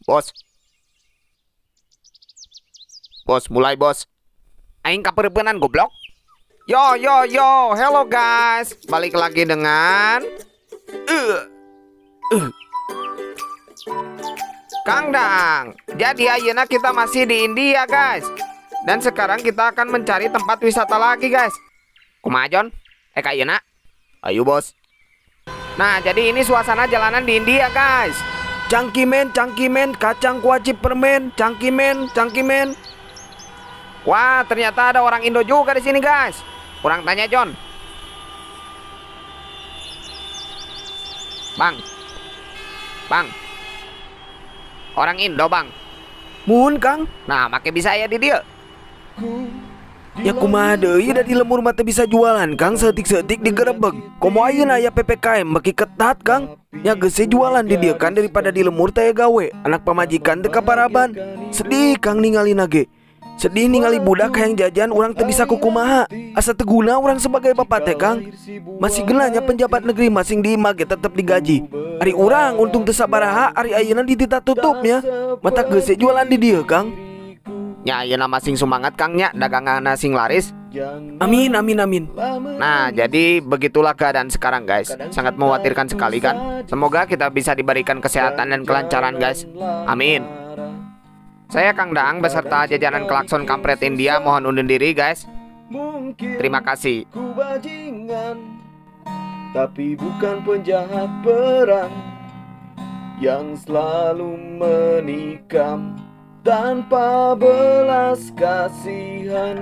Bos. Bos, mulai bos. Aing kapeureupeunnan goblok. Yo yo yo, hello guys. Balik lagi dengan Kang Dang. Jadi ayeuna kita masih di India guys. Dan sekarang kita akan mencari tempat wisata lagi guys. Kumaha Jon? Ka ayeuna? Ayo bos. Nah, jadi ini suasana jalanan di India guys. Cangkimen, cangkimen, kacang kuaci permen, cangkimen, cangkimen. Wah, ternyata ada orang Indo juga di sini guys. Kurang tanya John. Bang, bang, orang Indo bang. Muhun Kang. Nah, make bisa ya di dia. Ya kumaha deui da di lembur mah teu bisa jualan Kang, saeutik-saeutik digerebeg. Komo ayeuna aya PPKM beki ketat Kang. Ya geus jualan di dieu kan daripada di lembur teh gawe. Anak pamajikan teu kaparaban. Sedih Kang ningalina ge. Sedih ningali budak hayang jajan urang teu bisa kukumaha. Asa teu guna urang sebagai bapak teh Kang. Masih genanya penjabat negeri masing di imah ge tetep digaji. Ari urang untung teu sabaraha, ari ayeuna ditita tutupnya. Mata geus jualan di dieu Kang. Ya ayeuna masing semangat Kang nya, dagangan sing laris. Amin amin amin. Nah, jadi begitulah keadaan sekarang guys. Sangat mengkhawatirkan sekali kan. Semoga kita bisa diberikan kesehatan dan kelancaran guys. Amin. Saya Kang Daang beserta jajaran klakson kampret India mohon undur diri guys. Terima kasih. Ku bajingan, tapi bukan penjahat perang yang selalu menikam tanpa belas kasihan.